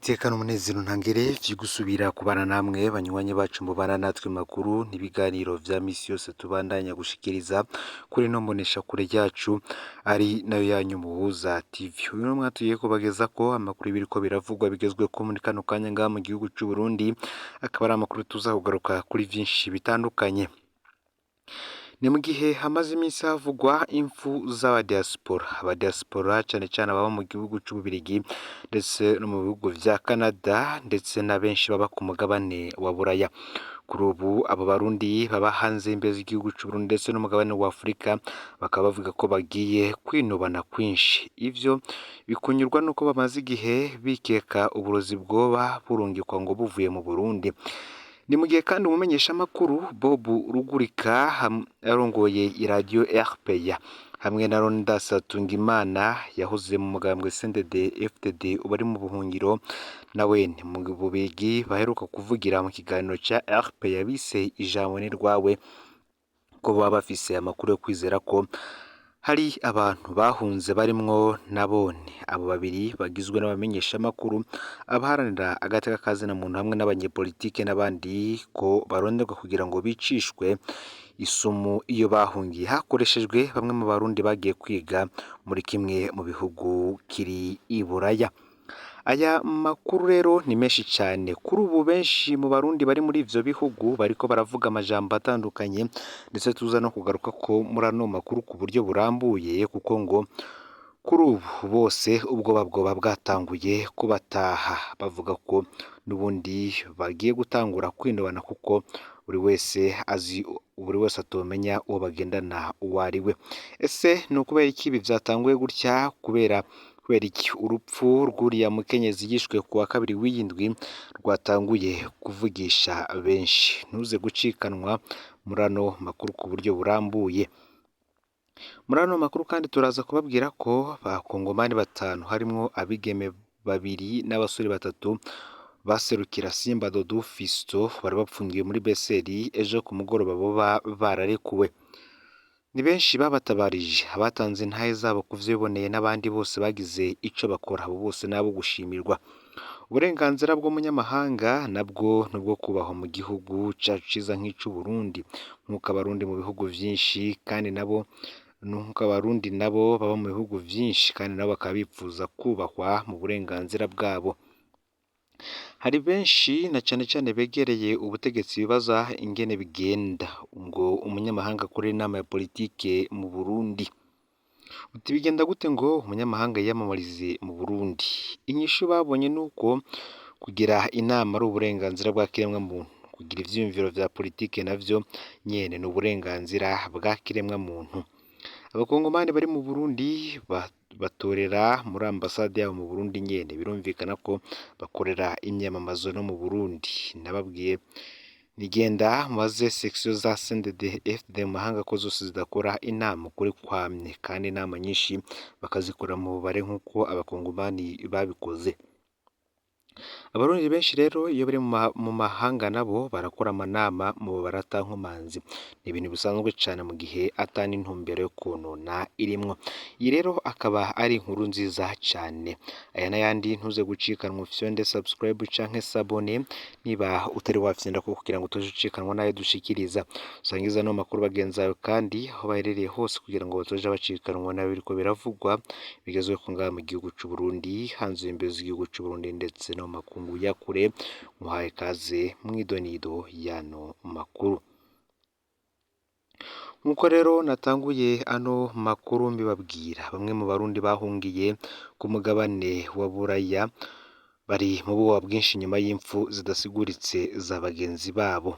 N'iteka n'umunezero ntangere vyo gusubira kubana namwe banywanyi bacu mubana natwe makuru n'ibiganiro vya misi yose tubandanya gushikiriza kuri ino mboneshakure yacu ari nayo yanyu Muhuza TV. Uyu n'umwanya tugiye kubagezako amakuru y'ibiriko biravugwa bigezweko muri kano kanya ngaha mu gihugu c'u Burundi, akaba ari amakuru tuza kugaruka kuri vyinshi bitandukanye. Ni mu gihe hamaze iminsi havugwa impfu z'abadiaspora, abadiaspora cane cane ababa mu gihugu c'Ububirigi ndetse no mu bihugu vya Canada ndetse na benshi baba ku mugabane wa Buraya. Kuri ubu abo barundi baba hanze y'imbibe z'igihugu c'Uburundi ndetse n'umugabane wa Afurika bakaba bavuga ko bagiye kwinubana kwinshi. Ivyo bikunyurwa nuko bamaze igihe bikeka uburozi bwoba burungikwa ngo buvuye mu Burundi. Ni mu gihe kandi umumenyeshamakuru Bob Rugurika arongoye iradiyo RPA hamwe na Leonidas Hatungimana yahoze mu mugambwe CNDD FDD ubu ari mu buhungiro nawene mu Bubirigi baheruka kuvugira mu kiganiro ca RPA bise ijambo ni rwawe ko baba bafise amakuru yo kwizera ko hari abantu bahunze barimwo nabone abo babiri bagizwe n'abamenyeshamakuru abaharanira agateka ka zina muntu hamwe n'abanyepolitike n'abandi ko baronderwa kugira ngo bicishwe isumu iyo bahungiye hakoreshejwe bamwe mu barundi bagiye kwiga muri kimwe mu bihugu kiri i Buraya. Aya makuru rero ni menshi cane, kuri ubu benshi mu barundi bari muri ivyo bihugu bariko baravuga amajambo atandukanye ndetse tuza no kugaruka ko muri ano makuru ku buryo burambuye kuko ngo kuri ubu bose ubwoba bwoba bwatanguye kubataha, bavuga ko n'ubundi bagiye gutangura kwinubana kuko buri wese azi buri wese atomenya uwo bagendana uwo ari we. Ese ni ukubera iki ibi vyatanguye gutya? Kubera iki urupfu rw'uriya mukenyezi yishwe ku wa kabiri w'iyi ndwi rwatanguye kuvugisha benshi? Ntuze gucikanwa muri ano makuru ku buryo burambuye. Muri ano makuru kandi turaza kubabwira ko abakongomani batanu harimwo abigeme babiri n'abasore batatu baserukira Simba Dodo Fiston bari bapfungiwe muri Beseri ejo ku mugoroba boba bararekuwe. Ni benshi babatabarije, abatanze intahe zabo kuvyiboneye n'abandi bose bagize ico bakora, abo bose nabo gushimirwa. Uburenganzira bw'umunyamahanga nabwo nubwo kubahwa mu gihugu cacu ciza nk'ic'Uburundi, nk'uko abarundi mu bihugu vyinshi kandi nabo nuko abarundi nabo baba mu bihugu vyinshi kandi nabo bakaba bipfuza kubahwa mu burenganzira bwabo. Hari benshi na cane cane begereye ubutegetsi bibaza ingene bigenda ngo umunyamahanga akorere inama ya politike mu Burundi. Uti bigenda gute ngo umunyamahanga yiyamamarize mu Burundi? Inyishu babonye nuko kugira inama ari uburenganzira bwa kiremwamuntu, kugira ivyiyumviro vya politike navyo nyene ni uburenganzira bwa kiremwamuntu. Abakongomani bari mu Burundi batorera muri ambasade yabo mu Burundi nyene, birumvikana ko bakorera imyamamazo no mu Burundi. Nababwiye nigenda mubaze section za CNDD FDD mu mahanga ko zose zidakora inama ukuri kwamye, kandi inama nyinshi bakazikora mu bubare nk'uko abakongomani babikoze. Abarundi benshi rero iyo bari mu mahanga nabo barakora amanama mu bubare ata nkomanzi, ni ibintu bisanzwe cane mu gihe ata n'intumbero yo konona irimwo. Iyi rero akaba ari inkuru nziza cane. Aya n'ayandi ntuze gucikanwa ufyonde subscribe canke s'abonner niba utari wafyondako kugira ngo utoje ucikanwa n'ayo dushikiriza. Usangize ano makuru bagenzi bawe kandi aho baherereye hose kugira ngo batoje bacikanwa n'ibiriko biravugwa bigezweko ngaha mu gihugu c'Uburundi, hanze y'imbibe z'igihugu c'Uburundi ndetse no mu makungu ya kure. Muhaye ikaze mw'idonido y'ano makuru. Nk'uko rero natanguye ano makuru mbibabwira, bamwe mu barundi bahungiye ku mugabane wa Buraya bari mu bwoba bwinshi nyuma y'impfu zidasiguritse za bagenzi babo.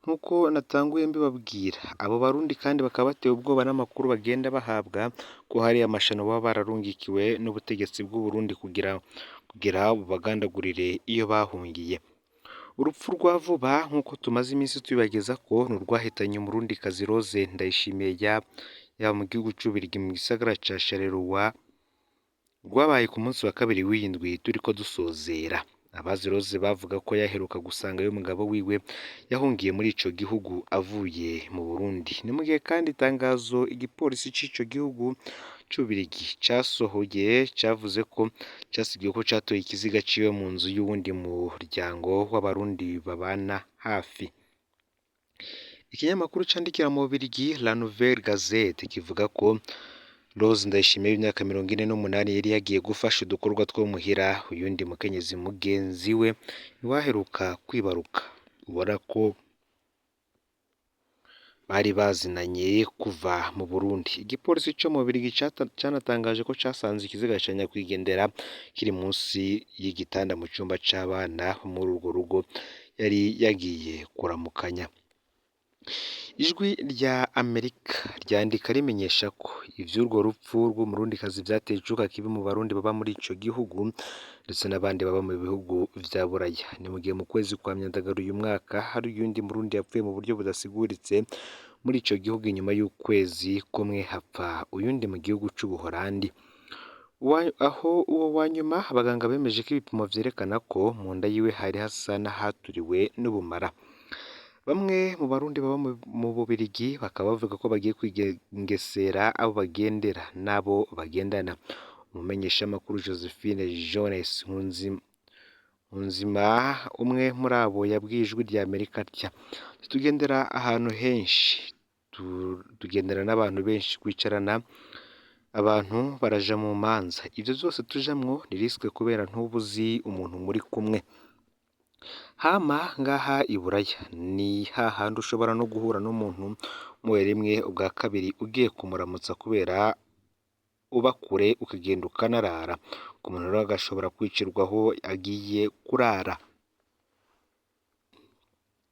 Nk'uko natanguye mbibabwira, abo barundi kandi bakaba batewe ubwoba n'amakuru bagenda bahabwa ko hari amashano baba bararungikiwe n'ubutegetsi bw'Uburundi kugira bubagandagurire iyo bahungiye. Urupfu rwa vuba nk'uko tumaze iminsi tubibagezako ni urwahitanye umurundikazi Rose Ndayishimiye yaba mu gihugu c'Ububirigi mu gisagara ca Charleroi, rwabaye ku munsi wa kabiri w'iyi ndwi turiko dusozera. Abazi Rose bavuga ko yaheruka gusangayo umugabo wiwe yahungiye muri ico gihugu avuye mu Burundi. Ni mu gihe kandi itangazo igipolisi c'ico gihugu c'Ububirigi casohoye cavuze ko casigiwe ko catoye ikiziga ciwe mu nzu y'uwundi muryango w'abarundi babana hafi. Ikinyamakuru candikira mu Bubirigi La Nouvelle Gazette kivuga ko Rose Ndayishimiye w'imyaka 48 yari yagiye gufasha udukorwa two muhira uyundi mukenyezi mugenzi we ntiwaheruka kwibaruka, ubona ko bari bazinanye kuva mu Burundi. Igipolisi co mu Bubirigi canatangaje ko casanze ikiziga ca nyakwigendera kiri munsi y'igitanda mu cumba c'abana muri urwo rugo yari yagiye kuramukanya. Ijwi rya Amerika ryandika rimenyesha ko ivy'urwo rupfu rw'umurundikazi vyateye icuka kibi mu barundi baba muri ico gihugu ndetse n'abandi baba mu bihugu vya Buraya. Ni mu gihe mu kwezi kwa Myandagaro uyu mwaka hari uyundi murundi yapfuye mu buryo budasiguritse muri ico gihugu, inyuma y'ukwezi kumwe hapfa uyundi mu gihugu c'Ubuholandi. Aho uwo wa nyuma abaganga bemeje ko ibipimo vyerekana ko mu nda yiwe hari hasa n'ahaturiwe n'ubumara. Bamwe mu barundi baba mu Bubirigi bakaba bavuga ko bagiye kwigengesera abo bagendera n'abo bagendana. Umumenyeshamakuru Josephine Jones Nkunzima umwe muri abo yabwiye Ijwi rya Amerika atya: "Tugendera ahantu henshi, tugendana n'abantu benshi, kwicarana abantu baraja mu manza, ivyo vyose tujamwo ni risque kubera ntuba uzi umuntu muri kumwe. Hama ngaha i Buraya ni hahandi ushobora no guhura n'umuntu muhuye rimwe, ubwa kabiri ugiye kumuramutsa kubera uba kure ukagenda ukanarara, umuntu rero agashobora kwicirwa aho agiye kurara."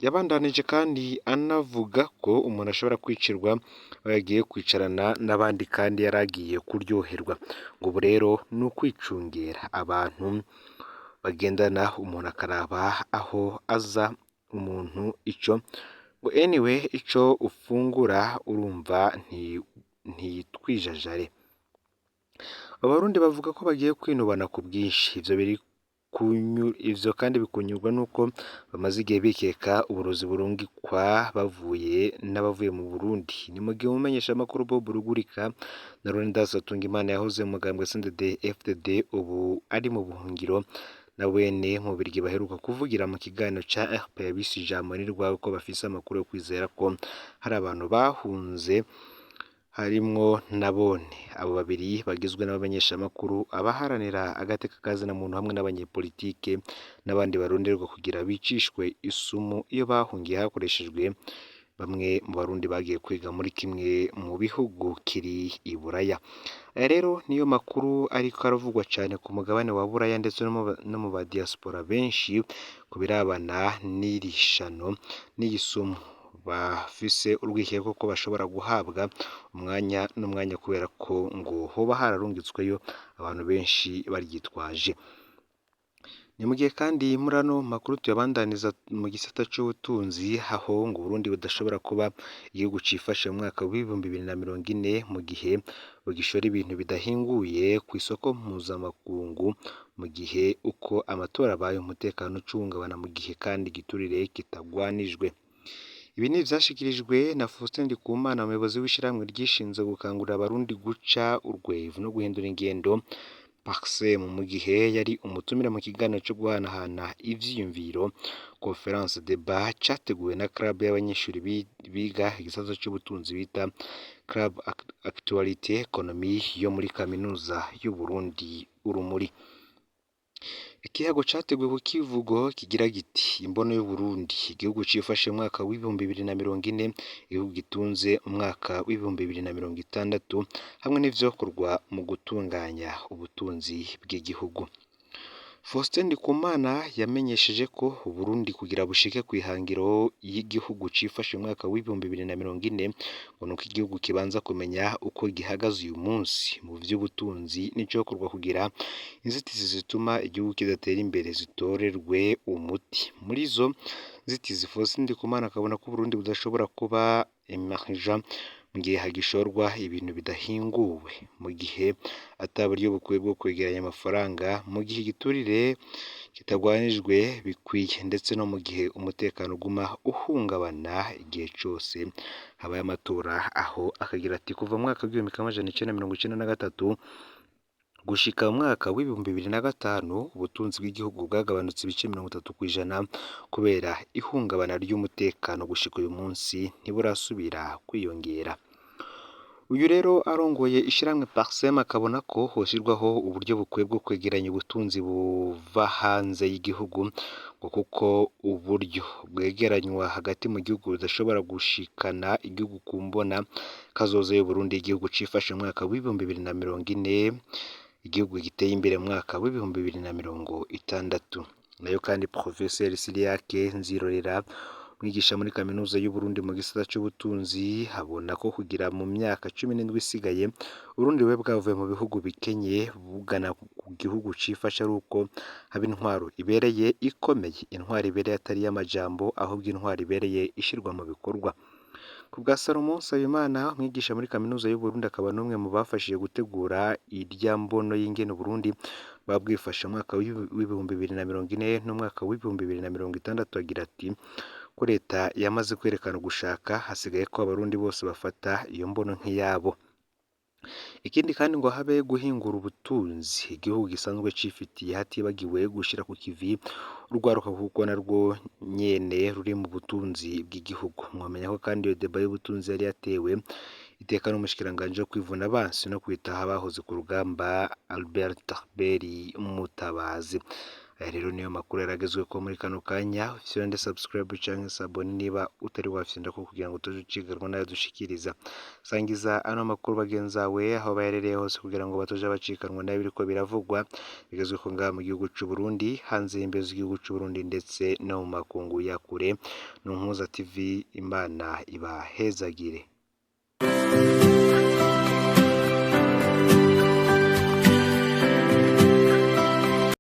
Yabandanije kandi anavuga ko umuntu ashobora kwicirwa aho yagiye kwicarana n'abandi kandi yari agiye kuryoherwa. Ngo ubu rero ni ukwicungera abantu bagendana, umuntu akaraba aho aza umuntu ico ngo anyway ico ufungura urumva ntitwijajare. Abarundi bavuga ko bagiye kwinubana ku bwinshi, ivyo kandi bikunyurwa nuko bamaze igihe bikeka uburozi burungikwa bavuye n'abavuye mu Burundi. Ni mu gihe umumenyeshamakuru Bob Rugurika na Leonidas Hatungimana yahoze mu mugambwe CNDD FDD ubu ari mu buhungiro na wene mu Bubirigi baheruka kuvugira mu kiganiro ca RPA bise Ijambo ni rwawe ko bafise amakuru yo kwizera ko hari abantu bahunze harimwo nabone. Abo babiri bagizwe n'abamenyeshamakuru, abaharanira agateka kazina muntu hamwe n'abanyepolitike n'abandi baronderwa kugira bicishwe isumu iyo bahungiye hakoreshejwe bamwe mu barundi bagiye kwiga muri kimwe mu bihugu kiri i Buraya. Aya rero niyo makuru ariko aravugwa cane ku mugabane wa Buraya ndetse no mu ba diaspora benshi ku birabana n'iri shano n'iyi sumu. Bafise urwikekwe ko bashobora guhabwa umwanya n'umwanya kubera ko ngo hoba hararungitsweyo abantu benshi baryitwaje. Ni mu gihe kandi muri ano makuru tuyabandaniza mu gisata c'ubutunzi, aho ngo Uburundi budashobora kuba igihugu cifashe mu mwaka w'2040 mu gihe bugishora ibintu bidahinguye kw'isoko mpuzamakungu, mu gihe uko amatora abaye umutekano ucungabana, mu gihe kandi igiturire kitagwanijwe. Ibi ni ivyashikirijwe na Faustin Ndikumana, umuyobozi w'ishirahamwe ryishinze gukangurira abarundi guca urwevu no guhindura ingendo PARCEM, mu gihe yari umutumire mu kiganiro co guhanahana ivyiyumviro Conference Debat categuwe na club y'abanyeshuri biga igisata c'ubutunzi bita Club Actualité Economie yo muri kaminuza y'Uburundi Urumuri. Ikiyago categuwe ku kivugo kigira giti: imbono y'Uburundi, igihugu cifashe mu mwaka w'2040, igihugu gitunze mu mwaka w'2060, hamwe n'ivyokorwa mu gutunganya ubutunzi bw'igihugu. Faustin Ndikumana yamenyesheje ko Uburundi kugira bushike kw'ihangiro y'igihugu cifashe mu mwaka w'2040 ngo nuko igihugu kibanza kumenya uko gihagaze uyu munsi mu vy'ubutunzi n'icokorwa kugira inzitizi zituma igihugu kidatera imbere zitorerwe umuti. Muri izo nzitizi Faustin Ndikumana akabona ko Uburundi budashobora kuba emergent mu gihe hagishorwa ibintu bidahinguwe, mu gihe ata buryo bukwiye bwo kwegeranya amafaranga, mu gihe igiturire kitagwanijwe bikwiye, ndetse no mu gihe umutekano uguma uhungabana igihe cose habaye amatora. Aho akagira ati kuva mu mwaka w'1993 gushika mu mwaka w'2005 ubutunzi bw'igihugu bwagabanutse ibice 30% kubera ihungabana ry'umutekano, gushika uyu munsi ntiburasubira kwiyongera. Uyu rero arongoye ishirahamwe Parsem akabona ko hoshirwaho uburyo bukwiye bwo kwegeranya ubutunzi buva hanze y'igihugu, ngo kuko uburyo bwegeranywa hagati mu gihugu budashobora gushikana igihugu ku mbona kazoza y'Uburundi, igihugu cifashe mu mwaka w'2040, igihugu giteye imbere mu mwaka w'2060. Nayo kandi Professeur Cyriaque Nzirorera, umwigisha muri kaminuza y'Uburundi mu gisata c'ubutunzi, abona ko kugira mu myaka 17 isigaye Uburundi bube bwavuye mu bihugu bikenye bugana ku gihugu cifashe ari uko haba intwaro ibereye ikomeye, intwaro ibereye atari iy'amajambo ahubwo intwaro ibereye ishirwa mu bikorwa. Ku bwa Salomon Nsabimana, umwigisha muri kaminuza y'Uburundi akaba n'umwe mu bafashije gutegura irya mbono y'ingene Uburundi buba bwifashe mu mwaka w'2040 n'umwaka w'2060, agira ati ko leta yamaze kwerekana ugushaka, hasigaye ko abarundi bose bafata iyo mbono nk'iyabo. Ikindi kandi ngo habe guhingura ubutunzi igihugu gisanzwe cifitiye, hatibagiwe gushira ku kivi urwaruka kuko narwo nyene ruri mu butunzi bw'igihugu. Mwomenya ko kandi iyo deba y'ubutunzi yari yatewe iteka n'umushikiranganji wo kwivuna abansi no kwitaho abahoze ku rugamba Albert Beri Mutabazi. Aya rero niyo makuru yaragezweko muri kano kanya. Ufyonde subscribe canke s'abonner niba utari wafyonda ko kugira ngo utaje uciganwa n'ayo dushikiriza. Sangiza ano makuru bagenzawe aho baherereye hose kugira ngo batoje bacikanwa nayo biriko biravugwa bigezweko ngaha mu gihugu c'u Burundi, hanze y'imbibe z'igihugu c'u Burundi ndetse no mu makungu ya kure. Nunkuza TV, Imana ibahezagire.